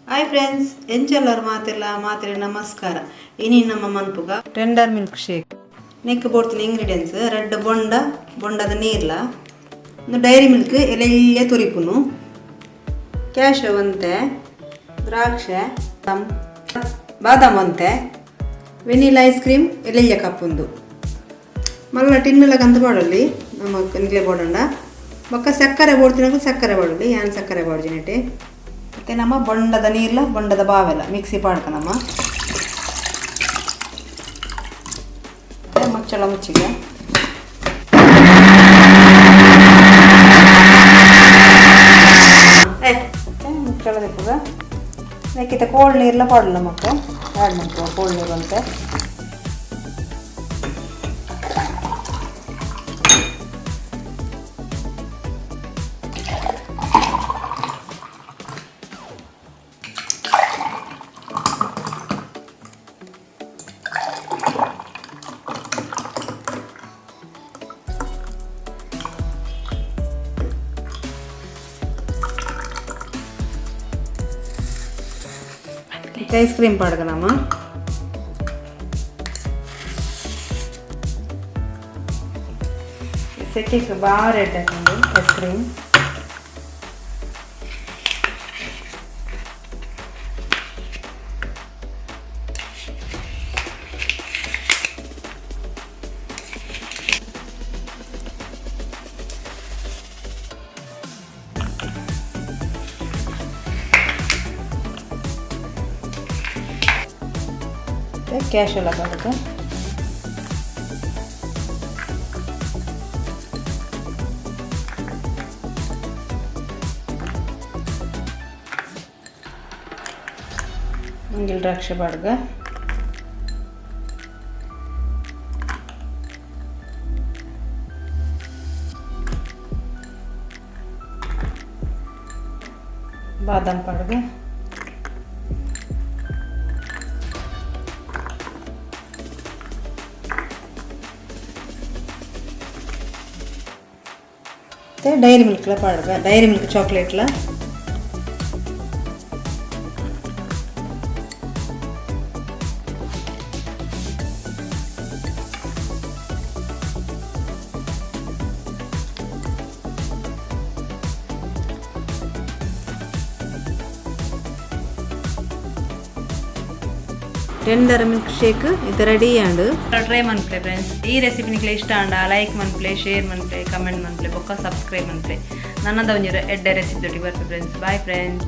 Hi friends, ಎಂಚೆಲ್ಲರು ಮಾತೆಲ್ಲ ಮಾತ್ರೆ ನಮಸ್ಕಾರ. ಇನಿ ನಮ್ಮ ಮನ್ಪುಗ ಟೆಂಡರ್ ಮಿಲ್ಕ್ ಶೇಕ್. ನೆಕ್ ಬೋಡ್ತಿನ ಇಂಗ್ರೀಡಿಯೆಂಟ್ಸ್: ರಡ್ಡ್ ಬೊಂಡ, ಬೊಂಡದ ನೀರ್ಲ, ಒಂದು ಡೈರಿ ಮಿಲ್ಕ್ ಎಲೆಯ ತುರಿಪುನು, ಕ್ಯಾಶ್ ಒಂತೆ, ದ್ರಾಕ್ಷೆ, ಬಾದಾಮ್ ಒಂತೆ, ವೆನಿಲಾ ಐಸ್ ಕ್ರೀಮ್ ಎಲೆಯ ಕಪ್ಪುಂದು. ಮಲ್ಲ ಟಿನ್ನೆಲ್ಲ ಕಂತು ಪಾಡೊಲಿ ನಮ್ಮ ನಿಕ್ಲೆ ಬೋಡಂಡ. ಬೊಕ್ಕ ಸಕ್ಕರೆ ಬೋಡ್ತಿನಕ ಸಕ್ಕರೆ ಪಾಡೊಲಿ. ಯಾನ್ ಸಕ್ಕರೆ ಪಾಡ್ಜಿನೆಟ್. ಮತ್ತು ನಮ್ಮ ಬೊಂಡದ ನೀರ್ಲ ಬೊಂಡದ ಬಾವೆಲ್ಲ ಮಿಕ್ಸಿ ಪಾಡ್ಕ ನಮ್ಮ. ಮತ್ತೆ ಮುಚ್ಚಳ ಮುಚ್ಚಿಗೆ. ಏ ಮತ್ತೆ ಮುಚ್ಚಳ ದೆಪ್ಪುಗ. ನೆಕ್ಕಿತ ಕೋಲ್ಡ್ ನೀರ್ಲ ಪಾಡಲ್ಲ ಮಕ್ಕ ಆ್ಯಡ್ ಮನ್ಪುವ ಕೋಲ್ಡ್ ನೀರು ಅಂತ. ಐಸ್ ಕ್ರೀಮ್ ಪಾಡ್ಗ ನಮ್ಮ. ಸೆಕೆಗೆ ಬಾರಿ ಎಡ್ಡೆ ಹಾಕೊಂಡು ಐಸ್ ಕ್ರೀಮ್. ಕ್ಯಾಶ್ ಎಲ್ಲ ಬರುತ್ತೆ. ಮುಂಗಿಲ್ ದ್ರಾಕ್ಷಿ ಬಾಡ್ಗ. ಬಾದಾಮ್ ಪಾಡ್ಗ. ಮತ್ತು ಡೈರಿ ಮಿಲ್ಕ್ಲ ಪಾಡ್ಗ, ಡೈರಿ ಮಿಲ್ಕ್ ಚಾಕ್ಲೇಟ್ಲ. ಟೆಂಡರ್ ಮಿಲ್ಕ್ ಶೇಕ್ ಇದು ರೆಡಿ ಆಂಡ್. ಟ್ರೈ ಮನ್ಪ್ಲೆ ಫ್ರೆಂಡ್ಸ್. ಈ ರೆಸಿಪಿ ನಿಕ್ಲೆ ಇಷ್ಟ ಆಂಡ ಲೈಕ್ ಮನ್ಪ್ಲೆ, ಶೇರ್ ಮನ್ಪ್ಲೆ, ಕಮೆಂಟ್ ಮನ್ಪ್ಲೆ, ಬೊಕ್ಕ ಸಬ್ಸ್ಕ್ರೈಬ್ ಮನ್ಪ್ಲೆ. ನನ್ನದ ಒಂಜಿ ಎಡ್ಡೆ ರೆಸಿಪಿ ದೊಟ್ಟಿ ಬರ್ಪೆ ಫ್ರೆಂಡ್ಸ್. Bye friends.